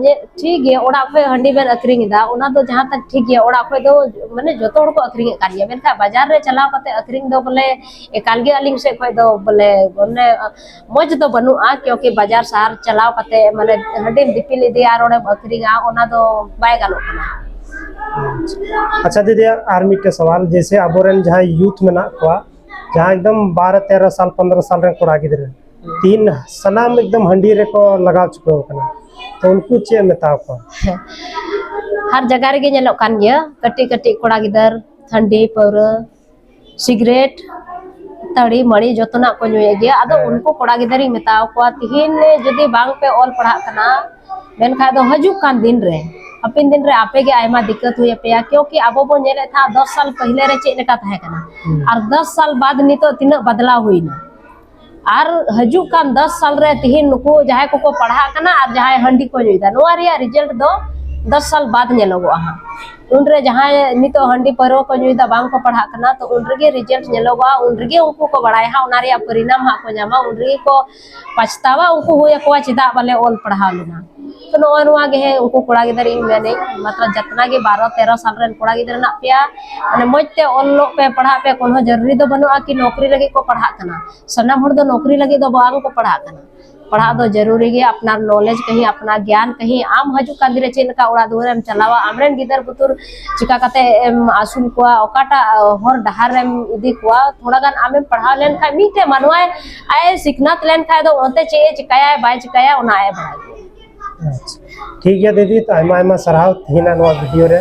ᱧᱮ-, ᱴᱷᱤᱠ ᱜᱮᱭᱟ, ᱚᱲᱟᱜ ᱠᱷᱚᱡ ᱦᱟᱺᱰᱤ ᱵᱮᱱ ᱟᱹᱠᱷᱨᱤᱧ ᱮᱫᱟ, ᱚᱱᱟ ᱫᱚ ᱡᱟᱦᱟᱸ ᱛᱟᱠ ᱴᱷᱤᱠ ᱜᱮᱭᱟ, ᱚᱲᱟᱜ ᱠᱷᱚᱡ ᱫᱚ ᱢᱟᱱᱮ ᱡᱚᱛᱚ ᱦᱚᱲ ᱠᱚ ᱟᱹᱠᱷᱨᱤᱧᱮᱫ ᱠᱟᱱ ᱜᱮᱭᱟ, ᱢᱮᱱᱠᱷᱟᱱ ᱵᱟᱡᱟᱨ ᱨᱮ ᱪᱟᱞᱟᱣ ᱠᱟᱛᱮ ᱟᱹᱠᱷᱨᱤᱧ ᱫᱚ ᱵᱚᱞᱮ ᱮᱠᱟᱞ ᱜᱮ ᱟᱹᱞᱤᱧ ᱥᱮᱫ ᱠᱷᱚᱡ ᱫᱚ ᱵᱚᱞᱮ ᱢᱟᱱᱮ ᱢᱚᱡᱽ ᱫᱚ ᱵᱟᱹᱱᱩᱜᱼᱟ, ᱠᱤᱭᱩᱸᱠᱤ ᱵᱟᱡᱟᱨ ᱥᱟᱦᱟᱨ ᱪᱟᱞᱟᱣ ᱠᱟᱛᱮ ᱢᱟᱱᱮ ᱦᱟᱺᱰᱤᱢ ᱫᱤᱯᱤᱞ ᱤᱫᱤᱭᱟ ᱟᱨ ᱚᱸᱰᱮᱢ ᱟᱹᱠᱷᱨᱤᱧᱟ, ᱚᱱᱟ ᱫᱚ ᱵᱟᱭ ᱜᱟᱱᱚᱜ ᱠᱟᱱᱟ᱾ ᱟᱪᱪᱷᱟ ᱫᱤᱫᱤ, ᱟᱨ ᱢᱤᱫᱴᱮᱱ ᱥᱟᱣᱟᱞ, ᱡᱮᱭᱥᱮ ᱟᱵᱚᱨᱮᱱ ᱡᱟᱦᱟᱸᱭ ᱭᱩᱛᱷ ᱢᱮᱱᱟᱜ ᱠᱚᱣᱟ, ᱡᱟᱦᱟᱸ ᱮᱠᱫᱚᱢ ᱵᱟᱨᱚ ᱛᱮᱨᱚ ᱥᱟᱞ ᱯᱚᱱᱫᱽᱨᱚ ᱥᱟᱞ ᱨᱮᱱ ᱠᱚᱲᱟ ᱜᱤᱫᱽᱨᱟᱹ, ᱛᱤᱦᱤᱧ ᱥᱟᱱᱟᱢ ᱮᱠᱫᱚᱢ ᱦᱟᱺᱰᱤ ᱨᱮᱠᱚ ᱞᱟᱜᱟᱣ ᱪᱩᱠᱟᱹᱣ ᱟᱠᱟᱱᱟ, ᱛᱚ ᱩᱱᱠᱩ ᱪᱮᱫ ᱮᱢ ᱢᱮᱛᱟ ᱠᱚᱣᱟ? ᱦᱟᱨ ᱡᱟᱭᱜᱟ ᱨᱮᱜᱮ ᱧᱮᱞᱚᱜ ᱠᱟᱱ ᱜᱮᱭᱟ, ᱠᱟᱹᱴᱤᱡ ᱠᱟᱹᱴᱤᱡ ᱠᱚᱲᱟ ᱜᱤᱫᱟᱹᱨ ᱦᱟᱺᱰᱤ ᱯᱟᱹᱣᱨᱟᱹ, ᱥᱤᱜᱨᱮᱴ, ᱛᱟᱹᱲᱤ ᱢᱟᱹᱲᱤ ᱡᱚᱛᱚᱱᱟᱜ ᱠᱚ ᱧᱩᱭᱮᱫ ᱜᱮᱭᱟ᱾ ᱟᱫᱚ ᱩᱱᱠᱩ ᱠᱚᱲᱟ ᱜᱤᱫᱟᱹᱨᱤᱧ ᱢᱮᱛᱟᱣ ᱠᱚᱣᱟ, ᱛᱤᱦᱤᱧ ᱡᱩᱫᱤ ᱵᱟᱝ ᱯᱮ ᱚᱞ ᱯᱟᱲᱦᱟᱜ ᱠᱟᱱᱟ, ᱢᱮᱱᱠᱷᱟᱱ ᱫᱚ ᱦᱤᱡᱩᱜ ᱠᱟᱱ ᱫᱤᱱ ᱨᱮ, ᱦᱟᱯᱮᱱ ᱫᱤᱱ ᱨᱮ ᱟᱯᱮ ᱜᱮ ᱟᱭᱢᱟ ᱫᱤᱠᱠᱟᱹᱛ ᱦᱩᱭ ᱟᱯᱮᱭᱟ, ᱠᱤᱭᱩᱸᱠᱤ ᱟᱵᱚ ᱵᱚᱱ ᱧᱮᱞᱮᱫ ᱛᱟᱦᱮᱸᱫ ᱫᱚᱥ ᱥᱟᱞ ᱯᱟᱹᱦᱞᱮ ᱨᱮ ᱪᱮᱫ ᱞᱮᱠᱟ ᱛᱟᱦᱮᱸ ᱠᱟᱱᱟ, ᱟᱨ ᱫᱚᱥ ᱥᱟᱞ ᱵᱟᱫ ᱱᱤᱛᱚᱜ ᱛᱤᱱᱟᱹᱜ ᱵᱟᱫᱞᱟᱣ ᱦᱩᱭᱱᱟ᱾ ᱟᱨ ᱦᱤᱡᱩᱜ ᱠᱟᱱ ᱫᱚᱥ ᱥᱟᱞ ᱨᱮ ᱛᱤᱦᱤᱧ ᱱᱩᱠᱩ ᱡᱟᱦᱟᱸᱭ ᱠᱚᱠᱚ ᱯᱟᱲᱦᱟᱜ ᱠᱟᱱᱟ ᱟᱨ ᱡᱟᱦᱟᱸᱭ ᱦᱟᱺᱰᱤ ᱠᱚ ᱧᱩᱭᱮᱫᱟ, ᱱᱚᱣᱟ ᱨᱮᱭᱟᱜ ᱨᱤᱡᱟᱞᱴ ᱫᱚ ᱫᱚᱥ ᱥᱟᱞ ᱵᱟᱫ ᱧᱮᱞᱚᱜᱚᱜᱼᱟ ᱦᱟᱸᱜ᱾ ᱩᱱᱨᱮ ᱡᱟᱦᱟᱸᱭ ᱱᱤᱛᱚᱜ ᱦᱟᱺᱰᱤ ᱯᱟᱹᱨᱣᱟᱹ ᱠᱚ ᱧᱩᱭᱮᱫᱟ, ᱵᱟᱝ ᱠᱚ ᱯᱟᱲᱦᱟᱜ ᱠᱟᱱᱟ, ᱛᱚ ᱩᱱ ᱨᱮᱜᱮ ᱨᱤᱡᱟᱞᱴ ᱧᱮᱞᱚᱜᱚᱜᱼᱟ, ᱩᱱ ᱨᱮᱜᱮ ᱩᱱᱠᱩ ᱠᱚ ᱵᱟᱲᱟᱭᱟ ᱦᱟᱸᱜ, ᱚᱱᱟ ᱨᱮᱭᱟᱜ ᱯᱚᱨᱤᱱᱟᱢ ᱦᱟᱸᱜ ᱠᱚ ᱧᱟᱢᱟ, ᱩᱱ ᱨᱮᱜᱮ ᱠᱚ ᱯᱟᱪᱷᱛᱟᱣᱟ, ᱩᱱᱠᱩ ᱦᱩᱭ ᱟᱠᱚᱣᱟ ᱪᱮᱫᱟᱜ ᱵᱟᱞᱮ ᱚᱞ ᱯᱟᱲᱦᱟᱣ ᱞᱮᱱᱟ᱾ ᱛᱚ ᱱᱚᱜᱼᱚᱭ ᱱᱚᱣᱟ ᱜᱮ ᱦᱮᱸ, ᱩᱱᱠᱩ ᱠᱚᱲᱟ ᱜᱤᱫᱽᱨᱟᱹ ᱤᱧ ᱢᱮᱱᱟᱹᱧ, ᱢᱚᱛᱞᱚᱵ ᱡᱟᱛᱱᱟ ᱜᱮ ᱵᱟᱨᱚ ᱛᱮᱨᱚ ᱥᱟᱞ ᱨᱮᱱ ᱠᱚᱲᱟ ᱜᱤᱫᱽᱨᱟᱹ ᱢᱮᱱᱟᱜ ᱯᱮᱭᱟ, ᱢᱟᱱᱮ ᱢᱚᱡᱽ ᱛᱮ ᱚᱞᱚᱜ ᱯᱮ, ᱯᱟᱲᱦᱟᱜ ᱯᱮ, ᱠᱳᱱᱳ ᱡᱟᱹᱨᱩᱨᱤ ᱫᱚ ᱵᱟᱹᱱᱩᱜᱼᱟ ᱠᱤ ᱱᱚᱠᱨᱤ ᱞᱟᱹᱜᱤᱫ ᱠᱚ ᱯᱟᱲᱦᱟᱜ ᱠᱟᱱᱟ᱾ ᱥᱟᱱᱟᱢ ᱦᱚᱲ ᱫᱚ ᱱᱚᱠᱨᱤ ᱞᱟᱹᱜᱤᱫ ᱫᱚ ᱵᱟᱝ ᱠᱚ ᱯᱟᱲᱦᱟᱜ ᱠᱟᱱᱟ᱾ ᱯᱟᱲᱦᱟᱜ ᱫᱚ ᱡᱟᱹᱨᱩᱨᱤ ᱜᱮ, ᱟᱯᱱᱟᱨ ᱱᱚᱞᱮᱡᱽ ᱠᱟᱹᱦᱤ, ᱟᱯᱱᱟᱨ ᱜᱮᱭᱟᱱ ᱠᱟᱹᱦᱤ, ᱟᱢ ᱦᱤᱡᱩᱜ ᱠᱟᱱ ᱫᱤᱱ ᱨᱮ ᱪᱮᱫ ᱞᱮᱠᱟ ᱚᱲᱟᱜ ᱫᱩᱣᱟᱹᱨ ᱮᱢ ᱪᱟᱞᱟᱣᱟ, ᱟᱢᱨᱮᱱ ᱜᱤᱫᱟᱹᱨ ᱯᱩᱛᱩᱨ ᱪᱤᱠᱟ ᱠᱟᱛᱮ ᱮᱢ ᱟᱹᱥᱩᱞ ᱠᱚᱣᱟ, ᱚᱠᱟᱴᱟᱜ ᱦᱚᱨ ᱰᱟᱦᱟᱨ ᱨᱮᱢ ᱤᱫᱤ ᱠᱚᱣᱟ, ᱛᱷᱚᱲᱟ ᱜᱟᱱ ᱟᱢᱮᱢ ᱯᱟᱲᱦᱟᱣ ᱞᱮᱱᱠᱷᱟᱱ, ᱢᱤᱫᱴᱮᱡ ᱢᱟᱱᱣᱟᱭ ᱟᱡ ᱮ ᱥᱤᱠᱷᱱᱟᱹᱛ ᱞᱮᱱᱠᱷᱟᱱ ᱫᱚ ᱚᱱᱛᱮ ᱪᱮᱫ ᱮ ᱪᱤᱠᱟᱭᱟ ᱵᱟᱭ ᱪᱤᱠᱟᱭᱟ ᱚᱱᱟ ᱟᱡ ᱮ ᱵᱟᱲᱟᱭ ᱜᱮᱭᱟ᱾ ᱟᱪᱪᱷᱟ, ᱴᱷᱤᱠ ᱜᱮᱭᱟ ᱫᱤᱫᱤ, ᱛᱚ ᱟᱭᱢᱟ ᱟᱭᱢᱟ ᱥᱟᱨᱦᱟᱣ ᱛᱮᱦᱮᱧᱟᱜ ᱱᱚᱣᱟ ᱵᱷᱤᱰᱤᱭᱳ ᱨᱮ